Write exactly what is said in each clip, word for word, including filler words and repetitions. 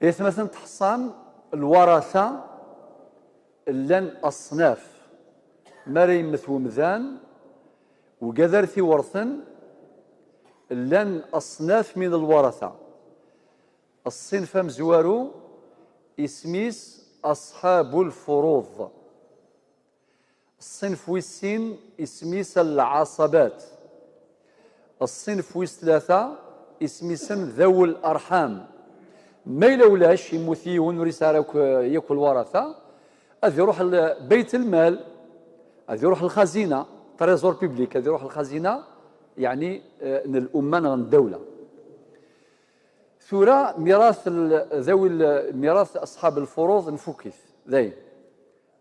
Aytmaten, tḥeṣṣam lwarata, llan aṣnaf. Mi ara yemmet wemdan, wigad ara t-iwerten, llan aṣnaf min lwarata. Ṣṣinf amezwaru, isem-is aṣḥabu lfuruḍ. Ṣṣinf wis sin, isem-is lɛaṣabat. Ṣṣinf wis tlata, isem-isen dawi larḥam. Ma yella ulac, yemmut yiwen, ur yesɛi ara yakk, yakk lwarata, ad iruḥ l-, bayt lmal, ad iruḥ lxazina, trésor public, ad iruḥ lxazina, yeɛni, eh, n lumma neɣ n ddawla. Tura, mirat l-, dawi l-, mirat aṣḥab lfuruḍ, nfuk-it, dayen.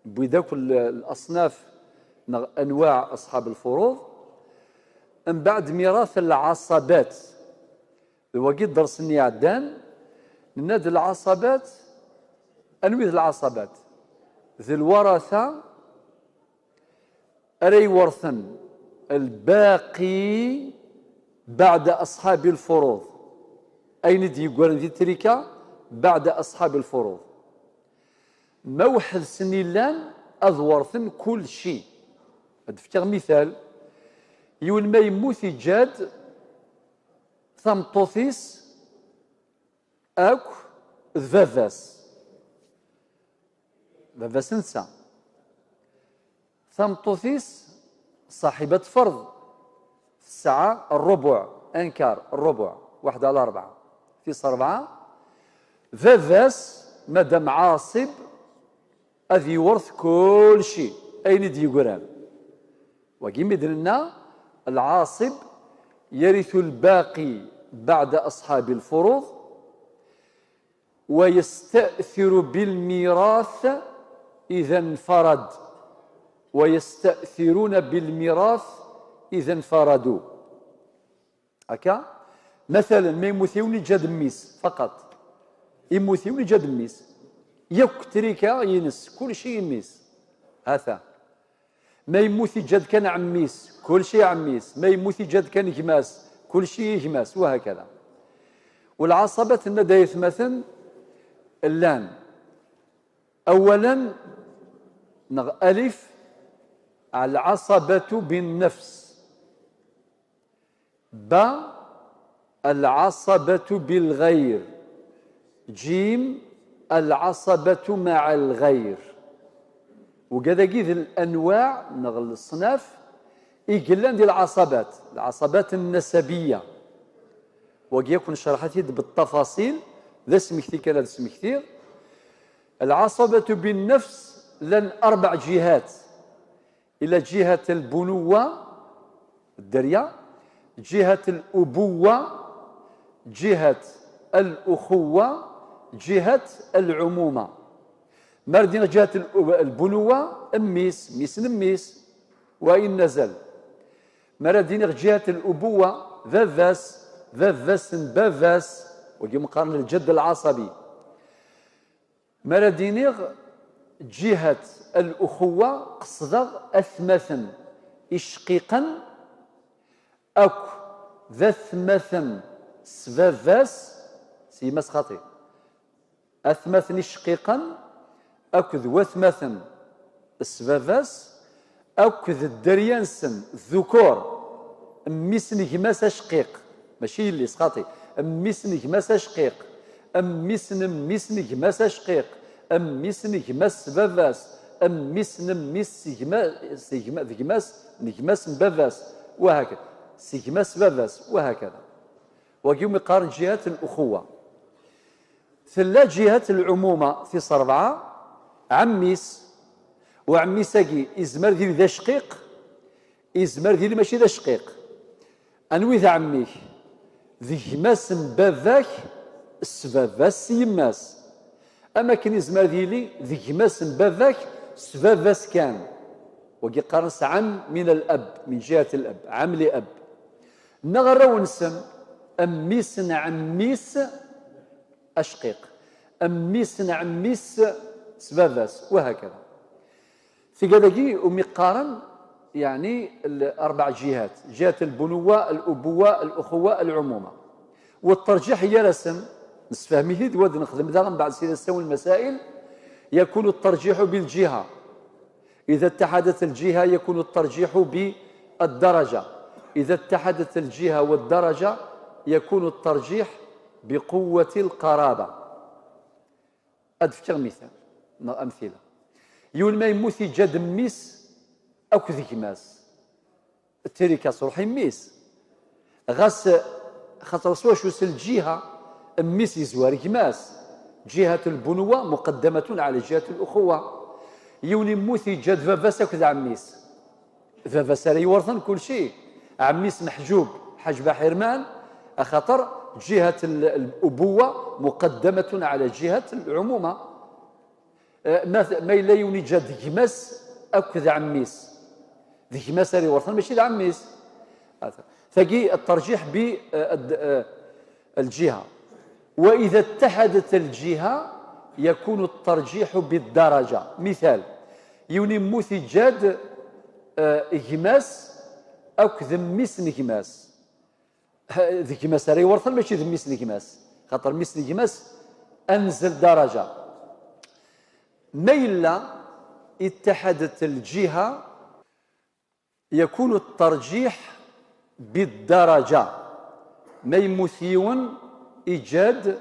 Wwin-d akk l-, laṣnaf neɣ anwaɛ aṣḥab lfuruḍ. Mbeɛd, mirat lɛaṣabat. D wagi dders-nni iɛeddan, nenna-d lɛaṣabat. Anwi d lɛaṣabat? D lwarata ara iwerten lbaqi beɛda aṣḥabi lfuruḍ. Ayen i d-yeggaren di trika beɛda aṣḥabi lfuruḍ. Ma weḥd-sen i llan, ad werten kulci. Ad d-fkeɣ mital. Yiwen ma yemmut, iǧǧa-d tameṭṭut-is akk d baba-s. Baba-s netta. Tameṭṭut-is ṣaḥibat ferḍ, tesɛa rrubuɛ, un quart, rrubuɛ, waḥed ɛla rebɛa, tis rebɛa. Baba-s, madam ɛaṣib, ad yewret kulci, ayen i d-yeggran. Wagi mi d-nenna, lɛaṣib yarithu lbaqi beɛda aṣḥabi lfuruḍ, ويستأثر بالميراث إذا انفرد، ويستأثرون بالميراث إذا انفردوا. Akka, مثلا, ma yemmut yiwen, iǧǧa-d mmi-s, faqat. Yemmut yiwen, iǧǧa-d mmi-s. Yakk trika ines, kulci i mmi-s. Hata. Ma yemmut, iǧǧa-d kan ɛemmi-s, kulci i ɛemmi-s. Ma yemmut, iǧǧa-d kan gma-s, kulci i gma-s, وهكذا. Lɛaṣabat, nenna-d, aytmaten, llan. Awalen, neɣ alif, العصبة بالنفس. Ba, العصبة بالغير. Jim, العصبة مع الغير. Wigad-agi d lanwaɛ neɣ leṣnaf i yellan di lɛaṣabat, lɛaṣabat nnasabiya. Wagi akk necreḥ-it-id beṭṭafaṣil, d asmekti kan ad smektiɣ. العصبة بالنفس lan arbaɛ ǧihat. Ila ǧihat lbunuwa, dderya, ǧihat lubuwa, ǧihat luxuwa, ǧihat lɛumuma. Ma ara d-iniɣ ǧihat l-, lbunuwa, mmi-s, mmi-s n mmi-s, wa in nazal. Ma ara d-iniɣ ǧihat lubuwa, baba-s, baba-s n baba-s, wagi meqqaren lǧedd lɛaṣabi. Ma ara d-iniɣ ǧihat luxuwa, qesdeɣ atmaten icqiqen akk d atmaten s baba-s, s yemma-s xaṭi. Atmaten icqiqen akked watmaten s baba-s, akked dderya-nsen, dhukur, mmi-s n gma-s acqiq, mačči yelli-s, xaṭi, mmi-s n gma-s acqiq, mmi-s n mmi-s n gma-s acqiq, mmi-s n gma-s s baba-s, mmi-s n mmi-s s gma-, s gma-, d gma-s, n gma-s n baba-s, wahakada, s gma-s s baba-s, wahakada. Wagi umi qqaren ǧihat luxuwa. Tella ǧihat lɛumuma, tis rebɛa, ɛemmi-s. Uɛemmi-s-agi izmer ad yili d acqiq, izmer ad yili mačči d acqiq. Anwi d ɛemmi-k? D gma-s n baba-k s baba-s s yemma-s. Am akken izmer ad yili d gma-s n baba-k s baba-s kan. Wagi qqaren-as ɛam min al-ab, min ǧihat al-ab, ɛam li ab. Neɣ arraw-nsen, mmi-s n ɛemmi-s acqiq, mmi-s n ɛemmi-s s baba-s, wahakada. Tigad-agi umi qqaren, yeɛni, l-, arbaɛ ǧihat, ǧihat lbunuwa, lubuwa, luxuwa, lɛumuma. Wa tterǧiḥ gar-asen, Nessefhem-it-id, wa d nexdem daɣen mbeɛd sida s tawil lmasail. يكون الترجيح بالجهة. إذا اتحدت الجهة يكون الترجيح بالدرجة. إذا اتحدت الجهة والدرجة يكون الترجيح بقوة القرابة. Ad fkeɣ mital, neɣ amtila. Yiwen ma yemmut, iǧǧa-d mmi-s akked gma-s. Tili-k ad truḥ i mmi-s. Ɣas, xaṭer s wacu? S lǧiha, mmi-s yezwar gma-s. جهة البنوة مقدمة على جهة الأخوة. Yiwen immut, iǧǧa-d baba-s akked ɛemmi-s. Baba-s ara iwerten kulci. Ɛemmi-s meḥjub, ḥajba ḥirman, axaṭer جهة ال-، الأبوة مقدمة على جهة العمومة. Eh, ma, ma yella yiwen iǧǧa-d gma-s akked ɛemmi-s, d gma-s ara iwerten, mačči d ɛemmi-s. Tagi, الترجيح ب، eh, الد-، eh, الجهة. وإذا اتحدت الجهة يكون الترجيح بالدرجة. Mital, yiwen immut, iǧǧa-d, eh, gma-s akked mmi-s n gma-s. D gma-s ara iwerten, mačči d mmi-s n gma-s. Xaṭer mmi-s n gma-s أنزل درجة. Ma yella اتحدت الجهة يكون الترجيح بالدرجة. Ma yemmut yiwen, iǧǧa-d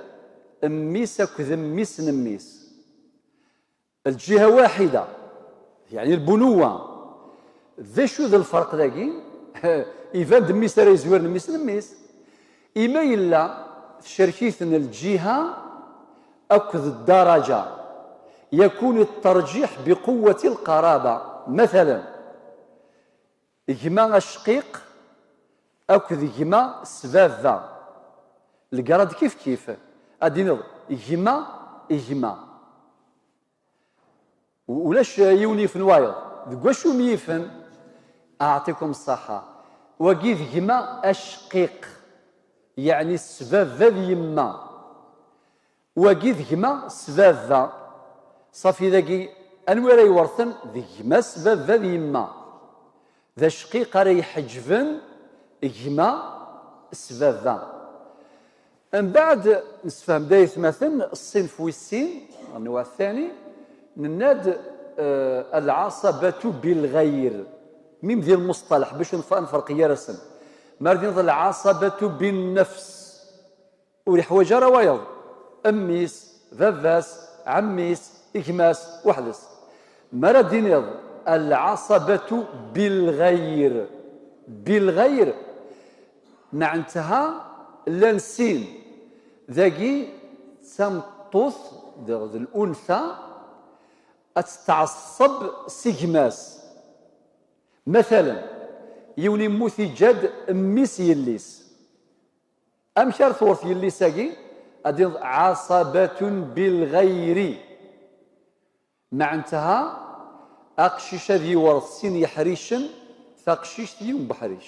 mmi-s akked mmi-s n mmi-s. الجهة واحدة، يعني البنوة. D acu d lferq dagi? Iban-d mmi-s ara yezwiren mmi-s n mmi-s. Ima yella tcerk-iten lǧiha akked daraja, يكون الترجيح بقوة القرابة. مثلا, gma acqiq akked gma s baba, lgrad kif kif. Ad d-tiniḍ gma, gma. U-, ulac yiwen yifen wayeḍ. Deg wacu myifen? Aɛṭikum ṣṣaḥa. Wagi d gma acqiq, yeɛni s baba d yemma. Wagi d gma s baba. Ṣafi, dagi anwa ara iwerten? D gma s baba d yemma. D acqiq ara iḥeǧben gma s baba. Mbeɛd, nessefhem-d ay atmaten ṣṣinf wis sin, النوع الثاني, nenna-d, eh, العصبة بالغير. Mim di lmusṭalaḥ, bac nf-, nferq gar-asen. Mi ara d-tiniḍ العصبة بالنفس, ur iḥwaǧ ara wayeḍ. Mmi-s, baba-s, ɛemmi-s, gma-s, weḥd-s. Mi ara d-tiniḍ العصبة بالغير, بالغير, meɛnetha llan sin. Dagi d tameṭṭut, d, d l'unsa, ad tetɛeṣṣeb s gma-s. Matalan, yiwen immut, iǧǧa-d mmi-s yelli-s. Amek ara twert yelli-s-agi? Ad d-tiniḍ عصبة بالغير. Meɛnetha, aqcic ad yewret sin yeḥricen, taqcict yiwen n uḥric.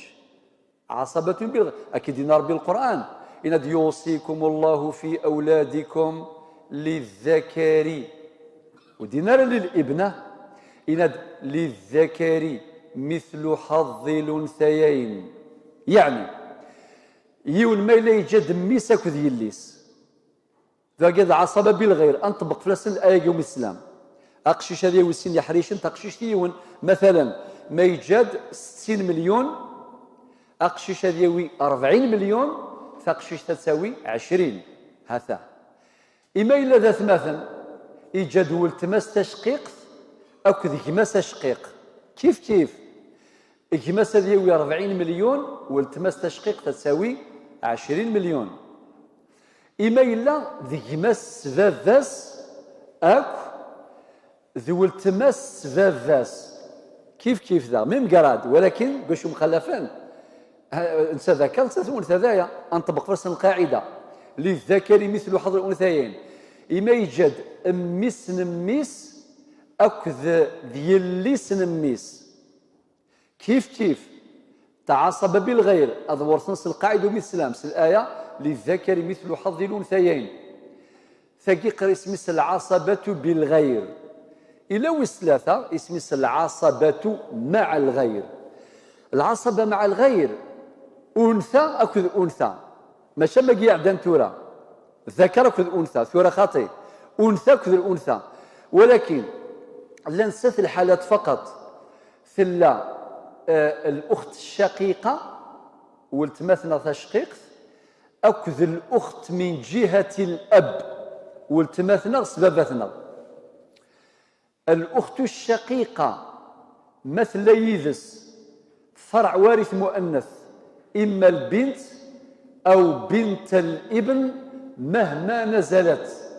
عصبة بالغير. Akka i d-yenna Ṛebbi Lqur'an. Yenna-d يوصيكم الله في أولادكم للذكر. Ur d-yenna ara للإبنة. Yenna-d للذكر مثل حظ الأنثيين. Yeɛni, yiwen ma yella yeǧǧa-d mmi-s akked yelli-s, dagi d عصبة بالغير, ad nṭebbeq fell-asen ayagi n Islam. Aqcic ad yawi sin yeḥricen, taqcict yiwen. Matalan, ma yeǧǧa-d ستين مليون, aqcic ad yawi أربعين مليون, taqcict ad tawi عشرين. Hata. Ima yella d atmaten, iǧǧa-d weltma-s tacqiqt akked gma-s acqiq. Kif kif. Gma-s ad yawi أربعين مليون, weltma-s tacqiqt ad tawi عشرين مليون. Ima yella d gma-s s baba-s akk d weltma-s s baba-s. Kif kif daɣ, même grade, walakin deg wacu mxalafen? Ha, netta d akka, nettat d tawenza, daya. Ad nṭebbeq fell-asen lqaɛida. للذكر مثل حظ الأنثيين. Ima yeǧǧa-d mmi-s n mmi-s akked d yelli-s n mmi-s. Kif kif. تعصب بالغير, ad werten s lqaɛida n Islam, s laya, للذكر مثل حظ الأنثيين. Tagi qir isem-is العصبة بالغير. Ila wis tlata, isem-is العصبة مع الغير. العصبة مع الغير, unsa akked unsa. Maca magi iɛeddan tura. ذكر أكد أنثى، ثورة خاطي، أنثى أكد الأنثى. ولكن لنست الحالات فقط. Tella, آه، الأخت الشقيقة, ولتماتنا تشقيقت, أكد الأخت من جهة الأب, ولتماتنا سبابتنا. الأخت الشقيقة, مثل يدس, فرع وارث مؤنث, إما البنت أو بنت الابن مهما نزلت.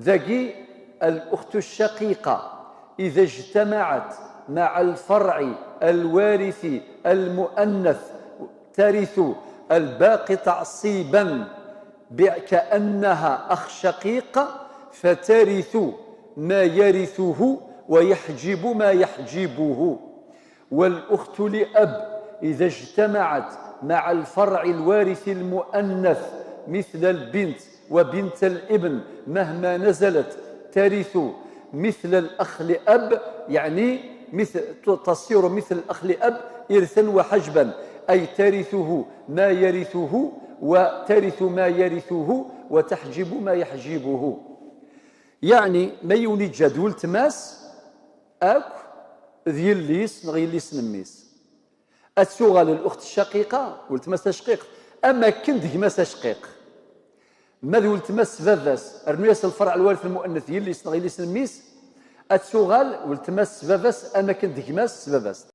ذاكي الأخت الشقيقة إذا اجتمعت مع الفرع الوارث المؤنث ترث الباقي تعصيبا كأنها أخ شقيق، فترث ما يرثه ويحجب ما يحجبه. والأخت لأب إذا اجتمعت مع الفرع الوارث المؤنث مثل البنت وبنت الابن مهما نزلت ترث مثل الأخ لأب، يعني مثل، تصير مثل الأخ لأب إرثا وحجبا، أي ترثه ما يرثه وترث ما يرثه وتحجب ما يحجبه. يعني ما يوني جدول تماس أك ذي الليس نغي الليس نميس. أتسوغل الأخت الشقيقة ولتماس تشقيق أما كنت ديك ما تشقيق. ما ذي ولتماس سباباس أرنو ياس الفرع الوارث المؤنث يلي سنغي لي سنميس. أتسوغل ولتماس سباباس أما كنت ديك ما سباباس.